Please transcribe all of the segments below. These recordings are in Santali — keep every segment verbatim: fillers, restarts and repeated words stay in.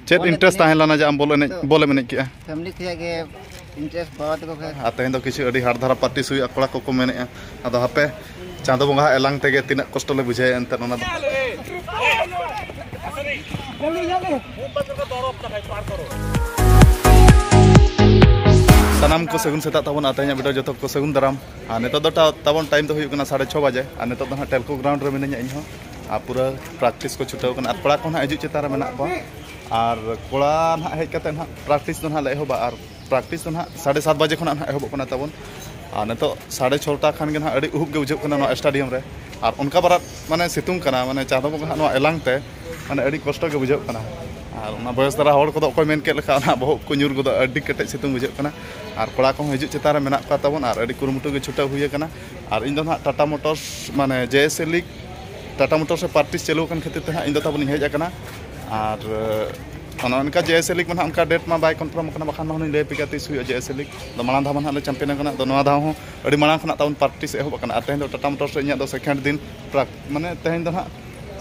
ᱪᱮᱫ ᱵᱚᱞ interest ᱮᱱᱮᱡ ᱛᱟᱦᱮᱸ ᱞᱮᱱᱟ ᱡᱮ ᱟᱢ ᱵᱚᱞ ᱮᱱᱮᱡ, ᱫᱚ ᱵᱚᱞ ᱮᱢ ᱮᱱᱮᱡ ᱠᱮᱜᱼᱟ? Family ᱠᱷᱚᱱᱟᱜ ᱜᱮ interest ᱵᱟᱵᱟ ᱛᱟᱠᱚ ᱠᱷᱚᱱ᱾ ᱟᱨ ᱛᱮᱦᱮᱧ ᱫᱚ ᱠᱤᱪᱷᱩ ᱟᱹᱰᱤ ᱦᱟᱴ ᱫᱷᱟᱨᱟ practice ᱦᱩᱭᱩᱜᱼᱟ, ᱠᱚᱲᱟ ᱠᱚᱠᱚ ᱢᱮᱱᱮᱫᱼᱟ᱾ ᱟᱫᱚ ᱦᱟᱯᱮ, ᱪᱟᱸᱫᱚ ᱵᱚᱸᱜᱟ ᱦᱟᱜ ᱮᱞᱟᱝ ᱛᱮᱜᱮ ᱛᱤᱱᱟᱹᱜ ᱠᱚᱥᱴᱚ ᱞᱮ ᱵᱩᱡᱷᱟᱹᱣᱮᱫᱼᱟ ᱮᱱᱛᱮᱫ ᱚᱱᱟ ᱫᱚ᱾ ᱥᱟᱱᱟᱢ ᱠᱚ ᱥᱟᱹᱜᱩᱱ ᱥᱮᱛᱟᱜ ᱛᱟᱵᱚᱱ ᱟᱨ ᱛᱮᱦᱮᱧᱟᱜ video ᱡᱚᱛᱚ ᱠᱚ ᱥᱟᱹᱜᱩᱱ ᱫᱟᱨᱟᱢ᱾ ᱟᱨ ᱱᱤᱛᱚᱜ ᱫᱚ ᱛᱟ-, ᱛᱟᱵᱚᱱ time ᱫᱚ ᱦᱩᱭᱩᱜ ᱠᱟᱱᱟ ᱥᱟᱲᱮ ᱪᱷᱚ ᱵᱟᱡᱮ᱾ ᱟᱨ ᱱᱤᱛᱚᱜ ᱫᱚ ᱦᱟᱸᱜ ᱴᱮᱞᱠᱳ ground ᱨᱮ ᱢᱤᱱᱟᱹᱧᱟ ᱤᱧ ᱦᱚᱸ᱾ ᱟᱨ ᱯᱩᱨᱟᱹ practice ᱠᱚ ᱪᱷᱩᱴᱟᱹᱣ ᱠᱟᱱᱟ᱾ ᱟᱨ ᱠᱚᱲᱟ ᱠᱚ ᱦᱟᱸᱜ ᱦᱤᱡᱩᱜ ᱪᱮᱛᱟᱱ ᱨᱮ ᱢᱮᱱᱟᱜ ᱠᱚᱣᱟ᱾ ᱟᱨ ᱠᱚᱲᱟ ᱱᱟᱦᱟᱜ ᱦᱮᱡ ᱠᱟᱛᱮ ᱱᱟᱦᱟᱜ practice ᱫᱚ ᱱᱟᱦᱟᱜ ᱞᱮ ᱮᱦᱚᱵᱟ᱾ ᱟᱨ practice ᱫᱚ ᱱᱟᱦᱟᱜ ᱥᱟᱲᱮ ᱥᱟᱛ ᱵᱟᱡᱮ ᱠᱷᱚᱱᱟᱜ ᱱᱟᱦᱟᱜ ᱮᱦᱚᱵᱚᱜ ᱠᱟᱱᱟ ᱛᱟᱵᱚᱱ᱾ ᱟᱨ ᱱᱤᱛᱚᱜ ᱥᱟᱲᱮ ᱪᱷᱚᱴᱟ ᱠᱷᱟᱱ ᱜᱮ ᱱᱟᱦᱟᱜ ᱟᱹᱰᱤ ᱩᱦᱩᱵ ᱜᱮ ᱵᱩᱡᱷᱟᱹᱜ ᱠᱟᱱᱟ ᱱᱚᱣᱟ stadium ᱨᱮ᱾ ᱟᱨ ᱚᱱᱠᱟ ᱵᱟᱨᱟᱫ ᱢᱟᱱᱮ ᱥᱤᱛᱩᱝ ᱠᱟᱱᱟ, ᱢᱟᱱᱮ ᱪᱟᱸᱫᱚ ᱵᱚᱸᱜᱟ ᱦᱟᱸᱜ ᱱᱚᱣᱟ ᱮᱞᱟᱝ ᱛᱮ ᱢᱟᱱᱮ ᱟᱹᱰᱤ ᱠᱚᱥᱴᱚ ᱜᱮ ᱵᱩᱡᱷᱟᱹᱜ ᱠᱟᱱᱟ᱾ ᱟᱨ ᱚᱱᱟ ᱵᱚᱭᱮᱥ ᱫᱷᱟᱨᱟ ᱦᱚᱲ ᱠᱚᱫᱚ ᱚᱠᱚᱭ ᱢᱮᱱ ᱠᱮᱫ ᱞᱮᱠᱟ ᱚᱱᱟ ᱵᱚᱦᱚᱜ ᱠᱚ ᱧᱩᱨ ᱜᱚᱫᱚᱜ, ᱟᱹᱰᱤ ᱠᱮᱴᱮᱡ ᱥᱤᱛᱩᱝ ᱵᱩᱡᱷᱟᱹᱜ ᱠᱟᱱᱟ᱾ ᱟᱨ ᱠᱚᱲᱟ ᱠᱚᱦᱚᱸ ᱦᱤᱡᱩᱜ ᱪᱮᱛᱟᱱ ᱨᱮ ᱢᱮᱱᱟᱜ ᱠᱚᱣᱟ ᱛᱟᱵᱚᱱ, ᱟᱨ ᱟᱹᱰᱤ ᱠᱩᱨᱩᱢᱩᱴᱩ ᱜᱮ ᱪᱷᱩᱴᱟᱹᱣ ᱦᱩᱭ ᱟᱠᱟᱱᱟ᱾ ᱟᱨ ᱤᱧ ᱫᱚ ᱱᱟᱦᱟᱜ Tata Motors, ᱢᱟᱱᱮ J S A League, Tata Motors ᱨᱮ practice ᱪᱟᱹᱞᱩ ᱟᱠᱟᱱ ᱠᱷᱟᱹᱛᱤᱨ ᱛᱮ ᱱᱟᱦᱟᱜ ᱤᱧ ᱫᱚ ᱛᱟᱵᱚᱱ ᱤᱧ ᱦᱮᱡ ᱟᱠᱟᱱᱟ᱾ ᱟᱨ ᱚᱱᱮ ᱚᱱᱠᱟ J S A League ᱢᱟ ᱱᱟᱦᱟᱜ ᱚᱱᱠᱟ date ᱢᱟ ᱵᱟᱭ confirm ᱟᱠᱟᱱᱟ, ᱵᱟᱠᱷᱟᱱ ᱫᱚ ᱦᱩᱱᱟᱹᱧ ᱞᱟᱹᱭ ᱟᱯᱮ ᱠᱮᱭᱟ ᱛᱤᱥ ᱦᱩᱭᱩᱜᱼᱟ J S A League᱾ ᱟᱫᱚ ᱢᱟᱲᱟᱝ ᱫᱷᱟᱣ ᱢᱟ ᱱᱟᱦᱟᱜ ᱞᱮ champion ᱟᱠᱟᱱᱟ, ᱟᱫᱚ ᱱᱚᱣᱟ ᱫᱷᱟᱣ ᱦᱚᱸ ᱟᱹᱰᱤ ᱢᱟᱲᱟᱝ ᱠᱷᱚᱱᱟᱜ ᱛᱟᱵᱚᱱ practice ᱮᱦᱚᱵ ᱟᱠᱟᱱᱟ᱾ ᱟᱨ ᱛᱮᱦᱮᱧ ᱫᱚ Tata Motors ᱨᱮ ᱤᱧᱟᱹᱜ ᱫᱚ second ᱫᱤᱱ, ᱯᱨᱟᱠ-, ᱢᱟᱱᱮ ᱛᱮᱦᱮᱧ ᱫᱚ ᱱᱟᱦᱟᱜ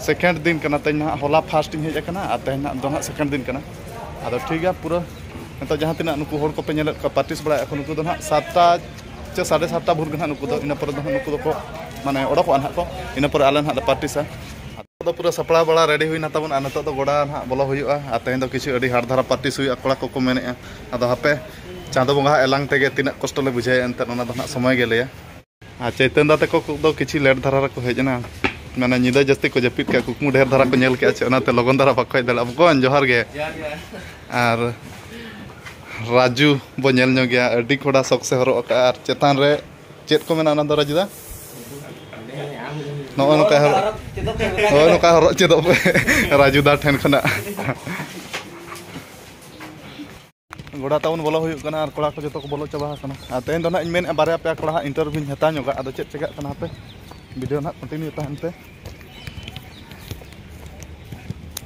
second ᱫᱤᱱ ᱠᱟᱱᱟ᱾ ᱛᱮᱦᱮᱧ ᱱᱟᱦᱟᱜ, ᱦᱚᱞᱟ first ᱤᱧ ᱦᱮᱡ ᱟᱠᱟᱱᱟ ᱟᱨ ᱛᱮᱦᱮᱧ ᱱᱟᱦᱟᱜ ᱫᱚ ᱱᱟᱦᱟᱜ second ᱫᱤᱱ ᱠᱟᱱᱟ᱾ ᱟᱫᱚ ᱴᱷᱤᱠ ᱜᱮᱭᱟ, ᱯᱩᱨᱟᱹ ᱱᱤᱛᱚᱜ ᱡᱟᱦᱟᱸ ᱛᱤᱱᱟᱹᱜ ᱱᱩᱠᱩ ᱦᱚᱲ ᱠᱚᱯᱮ ᱧᱮᱞᱮᱫ ᱠᱚᱣᱟ practice ᱵᱟᱲᱟᱭᱮᱫ ᱠᱚ, ᱱᱩᱠᱩ ᱫᱚ ᱱᱟᱦᱟᱜ ᱥᱟᱛᱴᱟ ᱪᱮ ᱥᱟᱲᱮ ᱥᱟᱛᱴᱟ ᱵᱷᱳᱨ ᱜᱮ ᱱᱟᱦᱟᱜ ᱱᱩᱠᱩ ᱫᱚ, ᱤᱱᱟᱹ ᱯᱚᱨᱮ ᱫᱚ ᱱᱟᱦᱟᱜ ᱱᱩᱠᱩ ᱫᱚᱠᱚ ᱢᱟᱱᱮ ᱚᱰᱚᱠᱚᱜᱼᱟ ᱱᱟᱦᱟᱜ ᱠᱚ, ᱤᱱᱟᱹ ᱯᱚᱨᱮ ᱟᱞᱮ ᱱᱟᱦᱟᱜ ᱞᱮ practiceᱟ᱾ ᱱᱤᱛᱚᱜ ᱫᱚ ᱯᱩᱨᱟᱹ ᱥᱟᱯᱲᱟᱣ ᱵᱟᱲᱟ ready ᱦᱩᱭᱱᱟ ᱛᱟᱵᱚᱱ, ᱟᱨ ᱱᱤᱛᱚᱜ ᱫᱚ ᱜᱚᱰᱟ ᱱᱟᱦᱟᱜ ᱵᱚᱞᱚ ᱦᱩᱭᱩᱜᱼᱟ᱾ ᱟᱨ ᱛᱮᱦᱮᱧ ᱫᱚ ᱠᱤᱪᱷᱩ ᱟᱹᱰᱤ ᱦᱟᱴ ᱫᱷᱟᱨᱟ practice ᱦᱩᱭᱩᱜᱼᱟ, ᱠᱚᱲᱟ ᱠᱚᱠᱚ ᱢᱮᱱᱮᱫᱼᱟ᱾ ᱟᱫᱚ ᱦᱟᱯᱮ, ᱪᱟᱸᱫᱚ ᱵᱚᱸᱜᱟ ᱦᱟᱜ ᱮᱞᱟᱝ ᱛᱮᱜᱮ ᱛᱤᱱᱟᱹᱜ ᱠᱚᱥᱴᱚ ᱞᱮ ᱵᱩᱡᱷᱟᱹᱣᱮᱫᱼᱟ ᱮᱱᱛᱮᱫ, ᱚᱱᱟ ᱫᱚ ᱱᱟᱦᱟᱜ ᱥᱚᱢᱚᱭ ᱜᱮ ᱞᱟᱹᱭᱟ᱾ ᱟᱨ ᱪᱳᱭᱛᱚᱱ ᱫᱟ ᱛᱟᱠᱚ ᱫᱚ ᱠᱤᱪᱷᱩ late ᱫᱷᱟᱨᱟ ᱨᱮᱠᱚ ᱦᱮᱡ ᱮᱱᱟ, ᱢᱟᱱᱮ ᱧᱤᱫᱟᱹ ᱡᱟᱹᱥᱛᱤ ᱠᱚ ᱡᱟᱹᱯᱤᱫ ᱠᱮᱜᱼᱟ, ᱠᱩᱠᱢᱩ ᱰᱷᱮᱨ ᱫᱷᱟᱨᱟ ᱠᱚ ᱧᱮᱞ ᱠᱮᱜᱼᱟ, ᱪᱮ ᱚᱱᱟᱛᱮ ᱞᱚᱜᱚᱱ ᱫᱷᱟᱨᱟ ᱵᱟᱠᱚ ᱦᱮᱡ ᱫᱟᱲᱮᱭᱟᱜᱼᱟ᱾ ᱵᱚᱠᱚᱧ, ᱡᱚᱦᱟᱨ ᱜᱮ᱾ ᱡᱚᱦᱟᱨ ᱜᱮ᱾ ᱟᱨ ᱨᱟᱡᱩ ᱵᱚ ᱧᱮᱞ ᱧᱚᱜ ᱜᱮᱭᱟ, ᱟᱹᱰᱤ ᱠᱷᱚᱲᱟ ᱥᱚᱠ ᱥᱮ ᱦᱚᱨᱚᱜ ᱟᱠᱟᱫᱼᱟ᱾ ᱟᱨ ᱪᱮᱛᱟᱱ ᱨᱮ ᱪᱮᱫ ᱠᱚ ᱢᱮᱱᱟ ᱚᱱᱟ ᱫᱚ, ᱨᱟᱡᱩ ᱫᱟ? ᱱᱚᱜᱼᱚ ᱱᱚᱝᱠᱟ ᱦᱚᱨᱚᱜ, ᱱᱚᱜᱼᱚ ᱱᱚᱝᱠᱟ ᱦᱚᱨᱚᱜ ᱪᱮᱫᱚᱜ ᱯᱮ ᱨᱟᱡᱩ ᱫᱟ ᱴᱷᱮᱱ ᱠᱷᱚᱱᱟᱜ᱾ ᱜᱚᱰᱟ ᱛᱟᱵᱚᱱ ᱵᱚᱞᱚ ᱦᱩᱭᱩᱜ ᱠᱟᱱᱟ ᱟᱨ ᱠᱚᱲᱟ ᱠᱚ ᱡᱚᱛᱚ ᱠᱚ ᱵᱚᱞᱚ ᱪᱟᱵᱟ ᱟᱠᱟᱱᱟ᱾ ᱟᱨ ᱛᱮᱦᱮᱧ ᱫᱚ ᱱᱟᱦᱟᱜ ᱤᱧ ᱢᱮᱱᱮᱫᱼᱟ, ᱵᱟᱨᱭᱟ ᱯᱮᱭᱟ ᱠᱚᱲᱟ ᱦᱟᱸᱜ interview ᱤᱧ ᱦᱟᱛᱟᱣ ᱧᱚᱜᱟ᱾ ᱟᱫᱚ ᱪᱮᱫ ᱪᱮᱠᱟᱜ ᱠᱟᱱᱟ, ᱦᱟᱯᱮ video ᱱᱟᱦᱟᱜ continue ᱛᱟᱦᱮᱱ ᱯᱮ᱾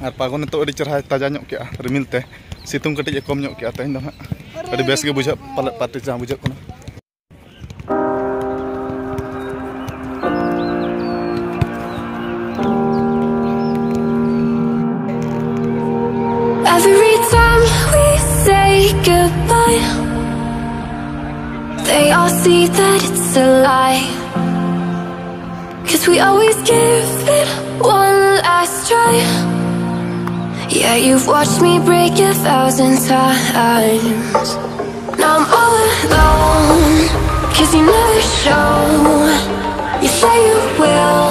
ᱟᱨ ᱯᱟᱜᱚ ᱱᱤᱛᱚᱜ ᱟᱹᱰᱤ ᱪᱮᱦᱨᱟᱭ ᱛᱟᱡᱟ ᱧᱚᱜ ᱠᱮᱜᱼᱟ ᱨᱤᱢᱤᱞ ᱛᱮ, ᱥᱤᱛᱩᱝ ᱠᱟᱹᱴᱤᱡ ᱮ ᱠᱚᱢ ᱧᱚᱜ ᱠᱮᱜᱼᱟ᱾ ᱛᱮᱦᱮᱧ ᱫᱚ ᱱᱟᱦᱟᱜ ᱟᱹᱰᱤ ᱵᱮᱥ ᱜᱮ ᱵᱩᱡᱷᱟᱹᱜ ᱯᱟᱞᱮ, practice ᱡᱟᱦᱟᱸ ᱵᱩᱡᱷᱟᱹᱜ ᱠᱟᱱᱟ᱾ Every time we say goodbye, they all see that it's a lie. 'Cause we always give it one last try. Yeah, you've watched me break a thousand times. Now I'm all alone, 'cause you never show. You say you will,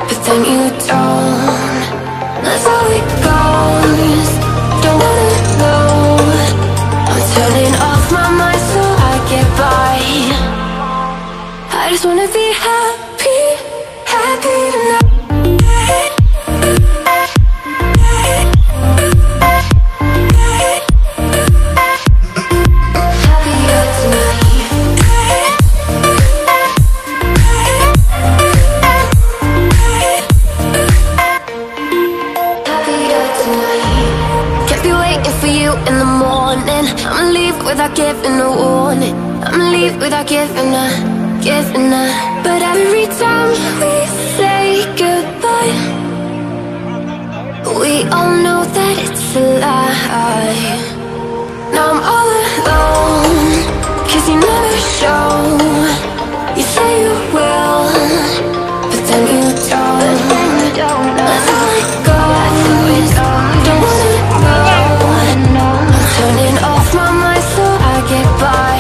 but then you don't. That's how it goes. Don't wanna know. I'm turning off my mind so I get by. I just wanna be happy, happy tonight. Happier tonight. Happier tonight. Can't be waiting for you in the morning. I'ma leave without giving a warning. I'ma leave without giving a, giving a. But every time we say goodbye, we all know that it's a lie. Now I'm all alone, 'cause you never show. You say you will, but then you don't. That's how it goes. Don't wanna know. I'm turning off my mind so I get by.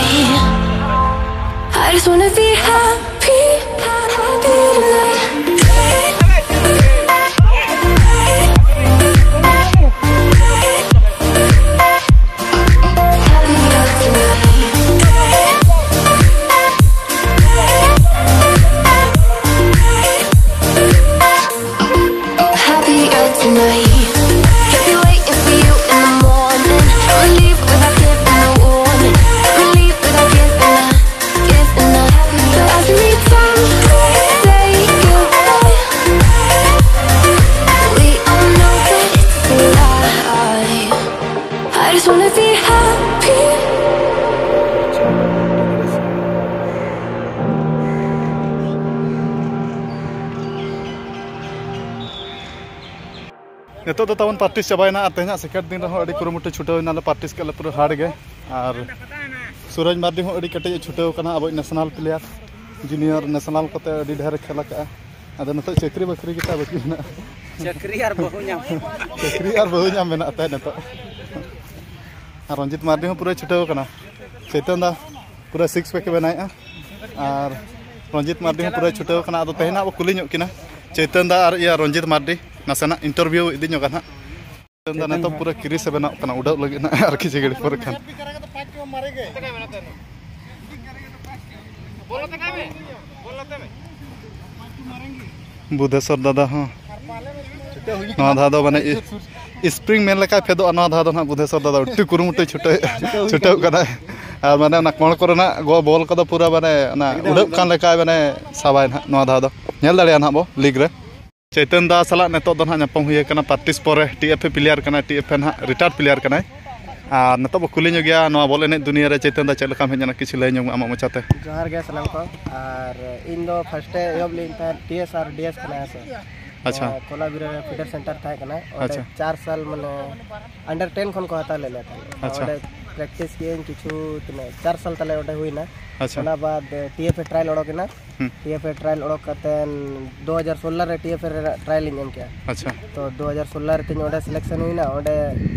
I just wanna be happy, happy tonight. Happier tonight. Can't be waiting for you in the morning. I'ma leave without giving a warning. I'ma leave without giving a, giving a. But every time we say goodbye, we all know that it's a lie. I just wanna be happy. ᱱᱤᱛᱚᱜ ᱫᱚ ᱛᱟᱵᱚᱱ ᱯᱨᱮᱠᱴᱤᱥ ᱪᱟᱵᱟᱭᱮᱱᱟ ᱟᱨ ᱛᱮᱦᱮᱧᱟᱜ ᱥᱮᱠᱮᱱᱰ ᱫᱤᱱ ᱨᱮᱦᱚᱸ ᱟᱹᱰᱤ ᱠᱩᱨᱩᱢᱩᱴᱩ ᱪᱷᱩᱴᱟᱹᱣ ᱮᱱᱟᱞᱮ, ᱯᱨᱮᱠᱴᱤᱥ ᱠᱮᱫ ᱞᱮ ᱯᱩᱨᱟᱹ ᱦᱟᱨᱰ ᱜᱮ᱾ ᱟᱨ ᱥᱩᱨᱚᱡᱽ ᱢᱟᱨᱰᱤ ᱦᱚᱸ ᱟᱹᱰᱤ ᱠᱮᱴᱮᱡ ᱮ ᱪᱷᱩᱴᱟᱹᱣ ᱠᱟᱱᱟ, ᱟᱵᱚᱭᱤᱡ ᱱᱮᱥᱱᱟᱞ ᱯᱞᱮᱭᱟᱨ, ᱡᱩᱱᱤᱭᱚᱨ ᱱᱮᱥᱱᱟᱞ ᱠᱚᱛᱮ ᱟᱹᱰᱤ ᱰᱷᱮᱨ ᱮ ᱠᱷᱮᱞ ᱟᱠᱟᱫᱼᱟ᱾ ᱟᱫᱚ ᱱᱤᱛᱚᱜ ᱪᱟᱹᱠᱨᱤ ᱵᱟᱹᱠᱨᱤ ᱜᱮᱛᱟ ᱵᱟᱹᱠᱤ ᱢᱮᱱᱟᱜᱼᱟ᱾ ᱪᱟᱹᱠᱨᱤ ᱟᱨ ᱵᱟᱹᱦᱩ ᱧᱟᱢ᱾ ᱪᱟᱹᱠᱨᱤ ᱟᱨ ᱵᱟᱹᱦᱩ ᱧᱟᱢ ᱢᱮᱱᱟᱜ ᱛᱟᱭ ᱱᱤᱛᱚᱜ᱾ ᱟᱨ ᱨᱚᱧᱡᱤᱛ ᱢᱟᱨᱰᱤ ᱦᱚᱸ ᱯᱩᱨᱟᱹ ᱪᱷᱩᱴᱟᱹᱣ ᱠᱟᱱᱟ᱾ ᱪᱳᱭᱛᱚᱱ ᱫᱟ ᱯᱩᱨᱟᱹ ᱥᱤᱠᱥ ᱯᱮᱠ ᱮ ᱵᱮᱱᱟᱣᱮᱫᱼᱟ᱾ ᱟᱨ ᱨᱚᱧᱡᱤᱛ ᱢᱟᱨᱰᱤ ᱦᱚᱸ ᱯᱩᱨᱟᱹ ᱪᱷᱩᱴᱟᱹᱣ ᱠᱟᱱᱟ᱾ ᱟᱫᱚ ᱛᱮᱦᱮᱧ ᱦᱟᱸᱜ ᱵᱚ ᱠᱩᱞᱤ ᱧᱚᱜ ᱠᱤᱱᱟ ᱪᱳᱭᱛᱚᱱ ᱫᱟ ᱟᱨ ᱤᱭᱟᱹ ᱨᱚᱧᱡᱤᱛ ᱢᱟᱨᱰᱤ, ᱱᱟᱥᱮᱱᱟᱜ ᱤᱱᱴᱟᱨᱵᱷᱤᱭᱩ ᱤᱫᱤ ᱧᱚᱜᱟ ᱦᱟᱸᱜ᱾ ᱪᱳᱭᱛᱚᱱ ᱫᱟ ᱱᱤᱛᱚᱜ ᱯᱩᱨᱟᱹ ᱠᱤᱨᱤᱥ ᱮ ᱵᱮᱱᱟᱜ ᱠᱟᱱᱟ, ᱩᱰᱟᱹᱣ ᱞᱟᱹᱜᱤᱫ ᱦᱟᱸᱜ ᱟᱨ ᱠᱤᱪᱷᱩ ᱜᱷᱟᱹᱲᱤᱡ ᱯᱚᱨᱮ ᱠᱷᱟᱱ᱾ ᱵᱩᱫᱷᱮᱥᱚᱨ ᱫᱟᱫᱟ ᱦᱚᱸ ᱱᱚᱣᱟ ᱫᱷᱟᱣ ᱫᱚ ᱢᱟᱱᱮ ᱤ-, ᱥᱯᱨᱤᱝ ᱢᱮᱱ ᱞᱮᱠᱟᱭ ᱯᱷᱮᱰᱚᱜᱼᱟ᱾ ᱱᱚᱣᱟ ᱫᱷᱟᱣ ᱫᱚ ᱱᱟᱦᱟᱜ ᱵᱩᱫᱷᱮᱥᱚᱨ ᱫᱟᱫᱟ ᱟᱹᱰᱤ ᱠᱩᱨᱩᱢᱩᱴᱩᱭ ᱪᱷᱩᱴᱟᱹᱣ, ᱪᱷᱩᱴᱟᱹᱣ ᱠᱟᱱᱟᱭ᱾ ᱟᱨ ᱢᱟᱱᱮ ᱚᱱᱟ ᱠᱚᱬ ᱠᱚᱨᱮᱱᱟᱜ ᱜᱚ-, ᱵᱚᱞ ᱠᱚᱫᱚ ᱯᱩᱨᱟᱹ ᱢᱟᱱᱮ ᱚᱱᱟ ᱩᱰᱟᱹᱜ ᱠᱟᱱ ᱞᱮᱠᱟᱭ ᱢᱟᱱᱮ ᱥᱟᱵᱟᱭ ᱱᱟᱦᱟᱜ ᱱᱚᱣᱟ ᱫᱷᱟᱣ ᱫᱚ᱾ ᱧᱮᱞ ᱫᱟᱲᱮᱭᱟᱜᱼᱟ ᱱᱟᱦᱟᱜ ᱵᱚ ᱞᱤᱜᱽ ᱨᱮ᱾ ᱪᱳᱭᱛᱚᱱ ᱫᱟ ᱥᱟᱞᱟᱜ ᱱᱤᱛᱚᱜ ᱫᱚ ᱱᱟᱦᱟᱜ ᱧᱟᱯᱟᱢ ᱦᱩᱭ ᱟᱠᱟᱱᱟ ᱯᱨᱮᱠᱴᱤᱥ ᱯᱚᱨᱮ᱾ ᱴᱤ ᱮᱯᱷ ᱮ ᱯᱞᱮᱭᱟᱨ ᱠᱟᱱᱟᱭ, ᱴᱤ ᱮᱯᱷ ᱮ ᱱᱟᱦᱟᱜ ᱨᱤᱴᱟᱭᱟᱨᱰ ᱯᱞᱮᱭᱟᱨ ᱠᱟᱱᱟᱭ᱾ ᱟᱨ ᱱᱤᱛᱚᱜ ᱵᱚ ᱠᱩᱞᱤ ᱧᱚᱜᱮᱭᱟ ᱱᱚᱣᱟ ᱵᱚᱞ ᱮᱱᱮᱡ ᱫᱩᱱᱤᱭᱟᱹ ᱨᱮ ᱪᱳᱭᱛᱚᱱ ᱫᱟ ᱪᱮᱫ ᱞᱮᱠᱟᱢ ᱦᱮᱡ ᱮᱱᱟ, ᱠᱤᱪᱷᱩ ᱞᱟᱹᱭ ᱧᱚᱜ ᱢᱮ ᱟᱢᱟᱜ ᱢᱚᱪᱟᱛᱮ᱾ ᱡᱚᱦᱟᱨ ᱜᱮ ᱥᱟᱱᱟᱢ ᱠᱚ᱾ ᱟᱨ ᱤᱧ ᱫᱚ ᱯᱷᱟᱥᱴ ᱮ ᱮᱦᱚᱵ ᱞᱮᱫ ᱛᱟᱦᱮᱸᱫ ᱴᱤ ᱮᱥ ᱟᱨ ᱰᱤ ᱮᱥ ᱠᱟᱱᱟ, ᱦᱮᱸ ᱥᱮ? ᱟᱪᱪᱷᱟ᱾ ᱱᱚᱣᱟ ᱠᱚᱞᱟᱵᱤᱨᱟ ᱨᱮ ᱯᱷᱤᱰᱟᱨ ᱥᱮᱱᱴᱟᱨ ᱛᱟᱦᱮᱸ ᱠᱟᱱᱟ, ᱚᱸᱰᱮ ᱟᱪᱪᱷᱟ᱾ ᱪᱟᱨ ᱥᱟᱞ ᱢᱟᱱᱮ ᱟᱱᱰᱟᱨ ᱴᱮᱱ ᱠᱷᱚᱱ ᱠᱚ ᱦᱟᱛᱟᱣ ᱞᱮᱫ ᱞᱮᱭᱟ ᱛᱟᱦᱮᱸᱫ᱾ ᱟᱪᱪᱷᱟ᱾ ᱚᱸᱰᱮ ᱯᱨᱮᱠᱴᱤᱥ ᱠᱮᱫᱟᱹᱧ ᱠᱤᱪᱷᱩ, ᱛᱤᱱᱟᱹᱜ ᱪᱟᱨ ᱥᱟᱞ ᱛᱟᱞᱮ ᱚᱸᱰᱮ ᱦᱩᱭᱱᱟ᱾ ᱟᱪᱪᱷᱟ᱾ ᱚᱱᱟ ᱵᱟᱫ ᱴᱤ ᱮᱯᱷ ᱮ ᱴᱨᱟᱭᱮᱞ ᱚᱰᱚᱠ ᱮᱱᱟ᱾ ᱦᱩᱸ᱾ ᱴᱤ ᱮᱯᱷ ᱮ ᱴᱨᱟᱭᱮᱞ ᱚᱰᱚᱠ ᱠᱟᱛᱮᱱ ᱫᱩ ᱦᱟᱡᱟᱨ ᱥᱳᱞᱞᱳ ᱨᱮ ᱴᱤ ᱮᱯᱷ ᱮ ᱨᱮᱱᱟᱜ ᱴᱨᱟᱭᱮᱞ ᱤᱧ ᱮᱢ ᱠᱮᱜᱼᱟ᱾ ᱟᱪᱪᱷᱟ᱾ ᱛᱚ ᱫᱩ ᱦᱟᱡᱟᱨ ᱥᱳᱞᱞᱳ ᱨᱮ ᱛᱤᱧ ᱚᱸᱰᱮ ᱥᱤᱞᱮᱠᱥᱚᱱ ᱦᱩᱭᱱᱟ᱾ ᱚᱸᱰᱮ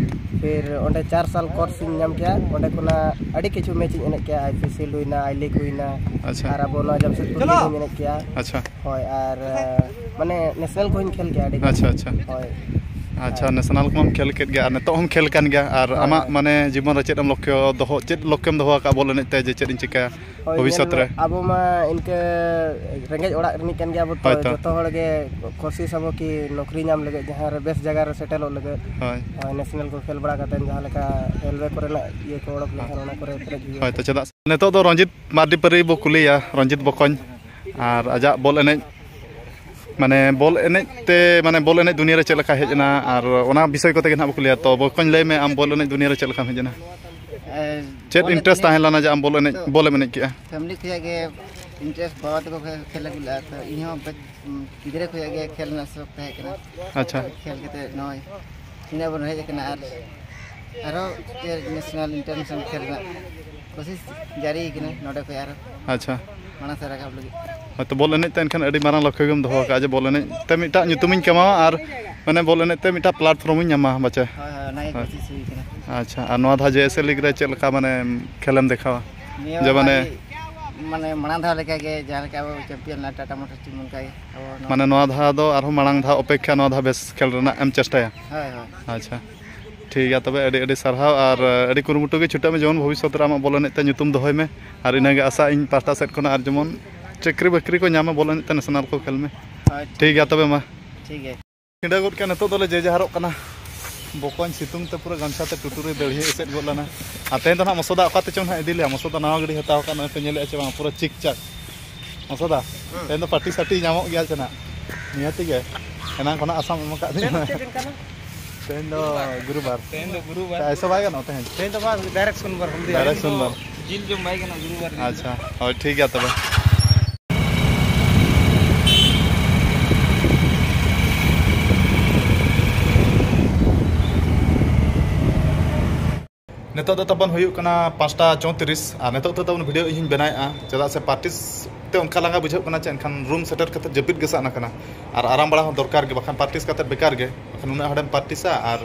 ᱯᱷᱤᱨ ᱚᱸᱰᱮ ᱪᱟᱨ ᱥᱟᱞ ᱠᱳᱨᱥ ᱤᱧ ᱧᱟᱢ ᱠᱮᱜᱼᱟ᱾ ᱚᱸᱰᱮ ᱠᱷᱚᱱᱟᱜ ᱟᱹᱰᱤ ᱠᱤᱪᱷᱩ ᱢᱮᱪ ᱤᱧ ᱮᱱᱮᱡ ᱠᱮᱜᱼᱟ, ᱟᱭ ᱯᱤ ᱮᱥ ᱮᱞ ᱦᱩᱭᱱᱟ, ᱟᱭ ᱞᱤᱜᱽ ᱦᱩᱭᱱᱟ, ᱟᱪᱪᱷᱟ᱾ ᱟᱨ ᱟᱵᱚ ᱱᱚᱣᱟ ᱡᱟᱢᱥᱮᱫᱽᱯᱩᱨ ᱞᱤᱜᱽ ᱦᱚᱸᱧ ᱮᱱᱮᱡ ᱠᱮᱜᱼᱟ᱾ ᱟᱪᱪᱷᱟ᱾ ᱦᱳᱭ, ᱟᱨ ᱢᱟᱱᱮ ᱱᱮᱥᱱᱟᱞ ᱠᱚᱦᱚᱸᱧ ᱠᱷᱮᱞ ᱠᱮᱜᱼᱟ ᱟᱹᱰᱤ ᱜᱟᱱ᱾ ᱟᱪᱪᱷᱟ, ᱟᱪᱪᱷᱟ᱾ ᱦᱳᱭ᱾ ᱟᱪᱪᱷᱟ, ᱟᱨ ᱱᱮᱥᱱᱟᱞ ᱠᱚᱢᱟᱢ ᱠᱷᱮᱞ ᱠᱮᱫ ᱜᱮᱭᱟ, ᱟᱨ ᱱᱤᱛᱚᱜ ᱦᱚᱸᱢ ᱠᱷᱮᱞ ᱠᱟᱱ ᱜᱮᱭᱟ, ᱟᱨ ᱦᱳᱭ, ᱟᱢᱟᱜ ᱦᱳᱭ᱾ ᱢᱟᱱᱮ ᱡᱤᱵᱚᱱ ᱨᱮ ᱪᱮᱫ ᱮᱢ ᱞᱚᱠᱠᱷᱚ ᱫᱚᱦᱚ, ᱪᱮᱫ ᱞᱚᱠᱠᱷᱚᱢ ᱫᱚᱦᱚ ᱟᱠᱟᱫᱼᱟ ᱵᱚᱞ ᱮᱱᱮᱡ ᱛᱮ, ᱡᱮ ᱪᱮᱫ ᱤᱧ ᱪᱤᱠᱟᱹᱭᱟ ᱦᱳᱭ, ᱵᱷᱚᱵᱤᱥᱥᱚᱛ ᱧᱮᱞ ᱢᱮ, ᱨᱮ? ᱟᱵᱚ ᱢᱟ ᱤᱱᱠᱟᱹ ᱨᱮᱸᱜᱮᱡ ᱚᱲᱟᱜ ᱨᱤᱱᱤᱡ ᱠᱟᱱ ᱜᱮᱭᱟ ᱵᱚ, ᱛᱚ ᱦᱳᱭ ᱛᱚ᱾ ᱡᱚᱛᱚ ᱦᱚᱲ ᱜᱮ ᱠᱳᱥᱤᱥ ᱟᱵᱚ ᱠᱤ ᱱᱚᱠᱨᱤ ᱧᱟᱢ ᱞᱟᱹᱜᱤᱫ, ᱡᱟᱦᱟᱸ ᱨᱮ ᱵᱮᱥ ᱡᱟᱭᱜᱟ ᱨᱮ ᱥᱮᱴᱮᱨᱚᱜ ᱞᱟᱹᱜᱤᱫ᱾ ᱦᱳᱭ᱾ ᱦᱳᱭ, ᱱᱮᱥᱱᱟᱞ ᱠᱚ ᱠᱷᱮᱞ ᱵᱟᱲᱟ ᱠᱟᱛᱮ ᱡᱟᱦᱟᱸ ᱞᱮᱠᱟ ᱨᱮᱞᱣᱮ ᱠᱚᱨᱮᱱᱟᱜ ᱤᱭᱟᱹ ᱠᱚ ᱚᱰᱚᱠ ᱞᱮᱠᱷᱟᱱ ᱚᱱᱟ ᱠᱚᱨᱮ ᱯᱮᱨᱮᱡ ᱦᱩᱭᱩᱜᱼᱟ᱾ ᱦᱳᱭ ᱛᱚ, ᱪᱮᱫᱟᱜ ᱥᱮ ᱱᱤᱛᱚᱜ ᱫᱚ ᱨᱚᱧᱡᱤᱛ ᱢᱟᱨᱰᱤ ᱯᱟᱹᱨᱤ ᱵᱚ ᱠᱩᱞᱤᱭᱟ, ᱨᱚᱧᱡᱤᱛ ᱵᱚᱠᱚᱧ, ᱟᱨ ᱟᱡᱟᱜ ᱵᱚᱞ ᱮᱱᱮᱡ, ᱢᱟᱱᱮ ᱵᱚᱞ ᱮᱱᱮᱡ ᱛᱮ, ᱢᱟᱱᱮ ᱵᱚᱞ ᱮᱱᱮᱡ ᱫᱩᱱᱤᱭᱟᱹ ᱨᱮ ᱪᱮᱫ ᱞᱮᱠᱟ ᱦᱮᱡ ᱮᱱᱟ, ᱟᱨ ᱚᱱᱟ ᱵᱤᱥᱚᱭ ᱠᱚᱛᱮ ᱜᱮ ᱱᱟᱦᱟᱜ ᱵᱚ ᱠᱩᱞᱤᱭᱟ᱾ ᱛᱚ ᱵᱚᱠᱚᱧ, ᱞᱟᱹᱭ ᱢᱮ, ᱟᱢ ᱵᱚᱞ ᱮᱱᱮᱡ ᱫᱩᱱᱤᱭᱟᱹ ᱨᱮ ᱪᱮᱫ ᱞᱮᱠᱟᱢ ᱦᱮᱡ ᱮᱱᱟ? ᱮ, ᱪᱮᱫ ᱵᱚᱞ ᱮᱱᱮᱡ ᱤᱱᱴᱟᱨᱮᱥᱴ ᱫᱩᱱᱤᱭᱟᱹ ᱛᱟᱦᱮᱸ ᱞᱮᱱᱟ ᱡᱮ ᱟᱢ ᱵᱚᱞ ᱮᱱᱮᱡ, ᱛᱚ, ᱵᱚᱞᱮᱢ ᱮᱱᱮᱡ ᱠᱮᱜᱼᱟ? ᱯᱷᱮᱢᱤᱞᱤ ᱠᱷᱚᱱᱟᱜ ᱜᱮ ᱤᱱᱴᱟᱨᱮᱥᱴ ᱵᱟᱵᱟ ᱛᱟᱠᱚ ᱠᱚ ᱠᱷᱮᱞ ᱟᱹᱜᱩ ᱞᱮᱫᱼᱟ, ᱛᱚ ᱤᱧ ᱦᱚᱸ ᱵᱮᱥ, ᱩᱢ, ᱜᱤᱫᱽᱨᱟᱹ ᱠᱷᱚᱱᱟᱜ ᱜᱮ ᱠᱷᱮᱞ ᱨᱮᱱᱟᱜ ᱥᱚᱠ ᱛᱟᱦᱮᱸ ᱠᱟᱱᱟ᱾ ᱟᱪᱪᱷᱟ᱾ ᱠᱷᱮᱞ ᱠᱟᱛᱮ ᱱᱚᱜᱼᱚᱭ ᱛᱤᱱᱟᱹᱜ ᱵᱚᱱ ᱦᱮᱡ ᱟᱠᱟᱱᱟ, ᱟᱨ ᱟᱨᱦᱚᱸ ᱱᱮᱥᱱᱟᱞ ᱤᱱᱴᱟᱨᱱᱮᱥᱱᱟᱞ ᱠᱷᱮᱞ ᱨᱮᱱᱟᱜ ᱠᱳᱥᱤᱥ ᱡᱟᱹᱨᱤ ᱠᱟᱱᱟ ᱱᱚᱰᱮ ᱠᱷᱚᱱ ᱟᱨᱦᱚᱸ ᱟᱪᱪᱷᱟ᱾ ᱢᱟᱲᱟᱝ ᱥᱮᱫ ᱨᱟᱠᱟᱵ ᱞᱟᱹᱜᱤᱫ᱾ ᱦᱳᱭᱛᱚ, ᱵᱚᱞ ᱮᱱᱮᱡ ᱛᱮ ᱮᱱᱠᱷᱟᱱ ᱟᱹᱰᱤ ᱢᱟᱨᱟᱝ ᱞᱚᱠᱠᱷᱚ ᱜᱮᱢ ᱫᱚᱦᱚ ᱟᱠᱟᱫᱼᱟ ᱡᱮ ᱵᱚᱞ ᱮᱱᱮᱡ ᱛᱮ ᱢᱤᱫᱴᱟᱝ ᱧᱩᱛᱩᱢᱤᱧ ᱠᱟᱢᱟᱣᱟ ᱟᱨ ᱢᱟᱱᱮ ᱵᱚᱞ ᱮᱱᱮᱡ ᱛᱮ ᱢᱤᱫᱴᱟᱝ ᱯᱞᱟᱴᱯᱷᱚᱨᱚᱢᱤᱧ ᱧᱟᱢᱟ, ᱵᱟᱪᱮ? ᱦᱳᱭ, ᱦᱳᱭ, ᱚᱱᱟᱜᱮ ᱦᱳᱭ᱾ ᱠᱳᱥᱤᱥ ᱦᱩᱭ ᱠᱟᱱᱟ᱾ ᱟᱪᱪᱷᱟ, ᱟᱨ ᱱᱚᱣᱟ ᱫᱷᱟᱣ ᱡᱮ ᱮᱥ ᱮ ᱞᱤᱜᱽ ᱨᱮ ᱪᱮᱫ ᱞᱮᱠᱟ ᱢᱟᱱᱮ ᱠᱷᱮᱞᱮᱢ ᱫᱮᱠᱷᱟᱣᱟ? ᱱᱤᱭᱟᱹ ᱡᱮ ᱵᱟᱨ ᱢᱟᱱᱮ ᱟᱹᱰᱤ, ᱢᱟᱱᱮ ᱢᱟᱲᱟᱝ ᱫᱷᱟᱣ ᱞᱮᱠᱟ ᱜᱮ, ᱡᱟᱦᱟᱸ ᱞᱮᱠᱟ ᱟᱵᱚ ᱪᱟᱢᱯᱤᱭᱟᱱ ᱞᱮᱱᱟ ᱴᱟᱴᱟ ᱢᱳᱴᱚᱨᱥ ᱴᱤᱢ, ᱚᱱᱠᱟ ᱜᱮ ᱟᱵᱚ ᱱᱚᱣᱟ ᱢᱟᱱᱮ ᱱᱚᱣᱟ ᱫᱷᱟᱣ ᱫᱚ ᱟᱨᱦᱚᱸ ᱢᱟᱲᱟᱝ ᱫᱷᱟᱣ ᱚᱯᱮᱠᱠᱷᱟ, ᱱᱚᱣᱟ ᱫᱷᱟᱣ ᱵᱮᱥ ᱠᱷᱮᱞ ᱨᱮᱱᱟᱜ ᱮᱢ ᱪᱮᱥᱴᱟᱭᱟ? ᱦᱳᱭ, ᱦᱳᱭ᱾ ᱟᱪᱪᱷᱟ, ᱴᱷᱤᱠ ᱜᱮᱭᱟ ᱛᱚᱵᱮ, ᱟᱹᱰᱤ ᱟᱹᱰᱤ ᱥᱟᱨᱦᱟᱣ ᱟᱨ ᱟᱹᱰᱤ ᱠᱩᱨᱩᱢᱩᱴᱩ ᱜᱮ ᱪᱷᱩᱴᱟᱹᱜ ᱢᱮ, ᱡᱮᱢᱚᱱ ᱵᱷᱚᱵᱤᱥᱥᱚᱛ ᱨᱮ ᱟᱢᱟᱜ ᱵᱚᱞ ᱮᱱᱮᱡ ᱛᱮ ᱧᱩᱛᱩᱢ ᱫᱚᱦᱚᱭ ᱢᱮ᱾ ᱟᱨ ᱤᱱᱟᱹᱜᱮ ᱟᱥᱟ ᱤᱧ ᱯᱟᱦᱴᱟ ᱥᱮᱫ ᱠᱷᱚᱱᱟᱜ, ᱟᱨ ᱡᱮᱢᱚᱱ ᱪᱟᱹᱠᱨᱤ ᱵᱟᱹᱠᱨᱤ ᱠᱚ ᱧᱟᱢᱟ, ᱵᱚᱞ ᱮᱱᱮᱡ ᱛᱮ ᱱᱮᱥᱱᱟᱞ ᱠᱚ ᱠᱷᱮᱞ ᱢᱮ᱾ ᱦᱳᱭ, ᱴᱷᱤᱠ ᱜᱮᱭᱟ ᱛᱚᱵᱮ ᱢᱟ᱾ ᱴᱷᱤᱠ ᱜᱮᱭᱟ᱾ ᱧᱤᱫᱟᱹ ᱜᱚᱫ ᱠᱟᱱᱟ, ᱱᱤᱛᱚᱜ ᱫᱚᱞᱮ ᱡᱮ ᱡᱟᱦᱟᱨᱚᱜ ᱠᱟᱱᱟ᱾ ᱵᱚᱠᱚᱧ ᱥᱤᱛᱩᱝ ᱛᱮ ᱯᱩᱨᱟᱹ ᱜᱟᱢᱪᱷᱟ ᱛᱮ ᱴᱩᱴᱩᱨᱤ ᱫᱟᱹᱲᱦᱤᱭᱟᱹ ᱮᱥᱮᱫ ᱜᱚᱫ ᱞᱮᱱᱟ᱾ ᱟᱨ ᱛᱮᱦᱮᱧ ᱫᱚ ᱱᱟᱦᱟᱜ ᱢᱚᱥᱚᱫᱟ ᱚᱠᱟ ᱛᱮᱪᱚᱝ ᱱᱟᱦᱟᱜ ᱤᱫᱤ ᱞᱮᱭᱟ᱾ ᱢᱚᱥᱚᱫᱟ ᱱᱟᱣᱟ ᱜᱟᱹᱰᱤ ᱦᱟᱛᱟᱣ ᱟᱠᱟᱫ, ᱱᱚᱜᱼᱚᱭ ᱯᱮ ᱧᱮᱞᱮᱫᱼᱟ ᱪᱮ ᱵᱟᱝ, ᱯᱩᱨᱟᱹ ᱪᱤᱠ ᱪᱟᱠ᱾ ᱢᱚᱥᱚᱫᱟ, ᱦᱩᱸ᱾ ᱛᱮᱦᱮᱧ ᱫᱚ ᱯᱟᱴᱤ ᱥᱟᱴᱤ ᱧᱟᱢᱚᱜ ᱜᱮᱭᱟ ᱪᱮ ᱱᱟᱦᱟᱜ? ᱱᱤᱭᱟᱹ ᱛᱮᱜᱮ ᱮᱱᱟᱝ ᱠᱷᱚᱱᱟᱜ ᱟᱥᱟᱢ ᱮᱢ ᱟᱠᱟᱫ ᱛᱮᱦᱮᱧ ᱫᱤᱧᱟ᱾ ᱫᱚ ᱪᱮᱫ ᱫᱤᱱ ᱠᱟᱱᱟ? ᱛᱮᱦᱮᱧ ᱫᱚ ᱜᱩᱨᱩᱵᱟᱨ᱾ ᱛᱮᱦᱮᱧ ᱫᱚ ᱜᱩᱨᱩᱵᱟᱨ᱾ ᱟᱭᱥᱟ ᱵᱟᱭ ᱜᱟᱱᱚᱜᱼᱟ ᱛᱮᱦᱮᱧ? ᱛᱮᱦᱮᱧ ᱫᱚ ᱵᱟᱝ, ᱰᱟᱭᱨᱮᱠᱴ ᱥᱳᱢᱵᱟᱨ᱾ ᱰᱟᱭᱨᱮᱠᱴ ᱥᱳᱢᱵᱟᱨ᱾ ᱡᱤᱞ ᱡᱚᱢ ᱵᱟᱭ ᱜᱟᱱᱚᱜᱼᱟ ᱜᱩᱨᱩᱵᱟᱨ ᱫᱤᱱ ᱫᱚ᱾ ᱟᱪᱪᱷᱟ, ᱦᱳᱭ, ᱴᱷᱤᱠ ᱜᱮᱭᱟ ᱛᱚᱵᱮ᱾ ᱱᱤᱛᱚᱜ ᱫᱚ ᱛᱟᱵᱚᱱ ᱦᱩᱭᱩᱜ ᱠᱟᱱᱟ ᱯᱟᱸᱪᱴᱟ ᱪᱳᱭᱛᱨᱤᱥ, ᱟᱨ ᱱᱤᱛᱚᱜ ᱫᱚ ᱛᱟᱵᱚᱱ ᱵᱷᱤᱰᱤᱭᱳ ᱤᱧ ᱦᱚᱧ ᱵᱮᱱᱟᱣᱮᱫᱼᱟ, ᱪᱮᱫᱟᱜ ᱥᱮ ᱯᱟᱨᱴᱤᱥ ᱛᱮ ᱚᱱᱠᱟ ᱞᱟᱸᱜᱟ ᱵᱩᱡᱷᱟᱹᱜ ᱠᱟᱱᱟ ᱪᱮ, ᱮᱱᱠᱷᱟᱱ ᱨᱩᱢ ᱥᱮᱴᱮᱨ ᱠᱟᱛᱮ ᱡᱟᱹᱯᱤᱫ ᱜᱮ ᱥᱟᱱᱟ ᱠᱟᱱᱟ᱾ ᱟᱨ ᱟᱨᱟᱢ ᱵᱟᱲᱟ ᱦᱚᱸ ᱫᱚᱨᱠᱟᱨ ᱜᱮ, ᱵᱟᱠᱷᱟᱱ ᱯᱟᱨᱴᱤᱥ ᱠᱟᱛᱮ ᱵᱮᱠᱟᱨ ᱜᱮ, ᱵᱟᱠᱷᱟᱱ ᱩᱱᱟᱹᱜ ᱦᱚᱲᱮᱢ ᱯᱟᱨᱴᱤᱥᱟ ᱟᱨ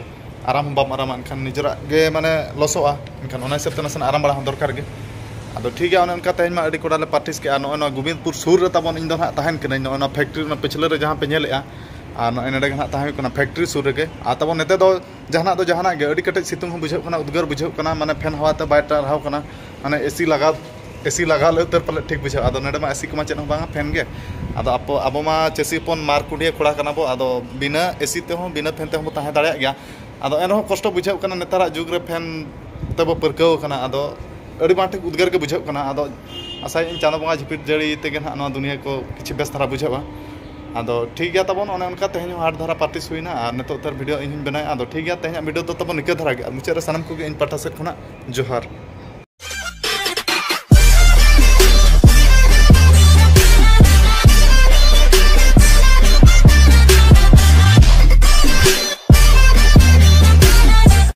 ᱟᱨᱟᱢ ᱦᱚᱸ ᱵᱟᱢ ᱟᱨᱟᱢᱟ, ᱮᱱᱠᱷᱟᱱ ᱱᱤᱡᱮᱨᱟᱜ ᱜᱮ ᱢᱟᱱᱮ ᱞᱚᱥᱚᱜᱼᱟ᱾ ᱮᱱᱠᱷᱟᱱ ᱚᱱᱟ ᱦᱤᱥᱟᱹᱵ ᱛᱮ ᱱᱟᱥᱮᱱᱟᱜ ᱟᱨᱟᱢ ᱵᱟᱲᱟ ᱦᱚᱸ ᱫᱚᱨᱠᱟᱨ ᱜᱮ᱾ ᱟᱫᱚ ᱴᱷᱤᱠ ᱜᱮᱭᱟ, ᱚᱱᱮ ᱚᱱᱠᱟ ᱛᱮᱦᱮᱧ ᱢᱟ ᱟᱹᱰᱤ ᱠᱚᱲᱟ ᱞᱮ ᱯᱟᱨᱴᱤᱥ ᱠᱮᱜᱼᱟ᱾ ᱱᱚᱜᱼᱚᱭ ᱱᱚᱣᱟ ᱜᱳᱵᱤᱱᱫᱯᱩᱨ ᱥᱩᱨ ᱨᱮ ᱛᱟᱵᱚᱱ ᱤᱧ ᱫᱚ ᱱᱟᱦᱟᱜ ᱛᱟᱦᱮᱱ ᱠᱟᱹᱱᱟᱹᱧ, ᱱᱚᱜᱼᱚᱭ ᱱᱚᱣᱟ ᱯᱷᱮᱠᱴᱨᱤ ᱨᱮᱱᱟᱜ ᱯᱤᱪᱷᱞᱟᱹ ᱨᱮ ᱡᱟᱦᱟᱸ ᱯᱮ ᱧᱮᱞᱮᱜᱼᱟ, ᱟᱨ ᱱᱚᱜᱼᱚᱭ ᱱᱚᱰᱮ ᱜᱮ ᱱᱟᱦᱟᱜ ᱛᱟᱦᱮᱸ ᱦᱩᱭᱩᱜ ᱠᱟᱱᱟ ᱯᱷᱮᱠᱴᱨᱤ ᱥᱩᱨ ᱨᱮᱜᱮ᱾ ᱟᱨ ᱛᱟᱵᱚᱱ ᱱᱚᱛᱮ ᱫᱚ ᱡᱟᱦᱟᱱᱟᱜ ᱫᱚ ᱡᱟᱦᱟᱱᱟᱜ ᱜᱮ, ᱟᱹᱰᱤ ᱠᱮᱴᱮᱡ ᱥᱤᱛᱩᱝ ᱦᱚᱸ ᱵᱩᱡᱷᱟᱹᱜ ᱠᱟᱱᱟ, ᱩᱫᱽᱜᱟᱹᱨ ᱵᱩᱡᱷᱟᱹᱜ ᱠᱟᱱᱟ, ᱢᱟᱱᱮ ᱯᱷᱮᱱ ᱦᱟᱣᱟ ᱛᱮ ᱵᱟᱭ ᱴᱟᱨᱦᱟᱣ ᱠᱟᱱᱟ, ᱢᱟᱱᱮ ᱮᱥᱤ ᱞᱟᱜᱟᱣ, ᱮᱥᱤ ᱞᱟᱜᱟᱣ ᱞᱮ ᱩᱛᱟᱹᱨ ᱯᱟᱞᱮ ᱴᱷᱤᱠ ᱵᱩᱡᱷᱟᱹᱜᱼᱟ᱾ ᱟᱫᱚ ᱱᱚᱰᱮ ᱢᱟ ᱮᱥᱤ ᱠᱚᱢᱟ ᱪᱮᱫ ᱦᱚᱸ ᱵᱟᱝᱟ, ᱯᱷᱮᱱ ᱜᱮ᱾ ᱟᱫᱚ ᱟᱵᱚ, ᱟᱵᱚ ᱢᱟ ᱪᱟᱹᱥᱤ ᱦᱚᱯᱚᱱ ᱢᱟᱨ ᱠᱩᱰᱤᱭᱟᱹ ᱠᱚᱲᱟ ᱠᱟᱱᱟ ᱵᱚ, ᱟᱫᱚ ᱵᱤᱱᱟᱹ ᱮᱥᱤ ᱛᱮᱦᱚᱸ ᱵᱤᱱᱟᱹ ᱯᱷᱮᱱ ᱛᱮᱦᱚᱸ ᱵᱚ ᱛᱟᱦᱮᱸ ᱫᱟᱲᱮᱭᱟᱜ ᱜᱮᱭᱟ᱾ ᱟᱫᱚ ᱮᱱᱨᱮᱦᱚᱸ ᱠᱚᱥᱴᱚ ᱵᱩᱡᱷᱟᱹᱜ ᱠᱟᱱᱟ, ᱱᱮᱛᱟᱨᱟᱜ ᱡᱩᱜᱽ ᱨᱮ ᱯᱷᱮᱱ ᱛᱮᱵᱚ ᱯᱟᱹᱨᱠᱟᱹᱣ ᱠᱟᱱᱟ᱾ ᱟᱫᱚ ᱟᱹᱰᱤ ᱵᱟᱝ ᱴᱷᱤᱠ ᱩᱫᱽᱜᱟᱹᱨ ᱜᱮ ᱵᱩᱡᱷᱟᱹᱜ ᱠᱟᱱᱟ᱾ ᱟᱫᱚ ᱟᱥᱟᱭᱟᱹᱧ ᱪᱟᱸᱫᱳ ᱵᱚᱸᱜᱟ ᱡᱷᱤᱯᱤᱨ ᱡᱟᱹᱲᱤ ᱛᱮᱜᱮ ᱱᱟᱦᱟᱜ ᱱᱚᱣᱟ ᱫᱩᱱᱤᱭᱟᱹ ᱠᱚ ᱠᱤᱪᱷᱩ ᱵᱮᱥ ᱫᱷᱟᱨᱟ ᱵᱩᱡᱷᱟᱹᱜᱼᱟ᱾ ᱟᱫᱚ ᱴᱷᱤᱠ ᱜᱮᱭᱟ ᱛᱟᱵᱚᱱ, ᱚᱱᱮ ᱚᱱᱠᱟ ᱛᱮᱦᱮᱧ ᱦᱚᱸ ᱦᱟᱴ ᱫᱷᱟᱨᱟ ᱯᱨᱮᱠᱴᱤᱥ ᱦᱩᱭᱱᱟ ᱟᱨ ᱱᱤᱛᱚᱜ ᱩᱛᱟᱹᱨ ᱵᱷᱤᱰᱤᱭᱳ ᱤᱧ ᱦᱚᱧ ᱵᱮᱱᱟᱣᱮᱫᱼᱟ᱾ ᱟᱫᱚ ᱴᱷᱤᱠ ᱜᱮᱭᱟ, ᱛᱮᱦᱮᱧᱟᱜ ᱵᱷᱤᱰᱤᱭᱳ ᱫᱚ ᱛᱟᱵᱚᱱ ᱱᱤᱠᱟᱹ ᱫᱷᱟᱨᱟ ᱜᱮ᱾ ᱟᱨ ᱢᱩᱪᱟᱹᱫ ᱨᱮ ᱥᱟᱱᱟᱢ ᱠᱚᱜᱮ ᱤᱧ ᱯᱟᱦᱴᱟ ᱥᱮᱫ ᱠᱷᱚᱱᱟᱜ ᱡᱚᱦᱟᱨ᱾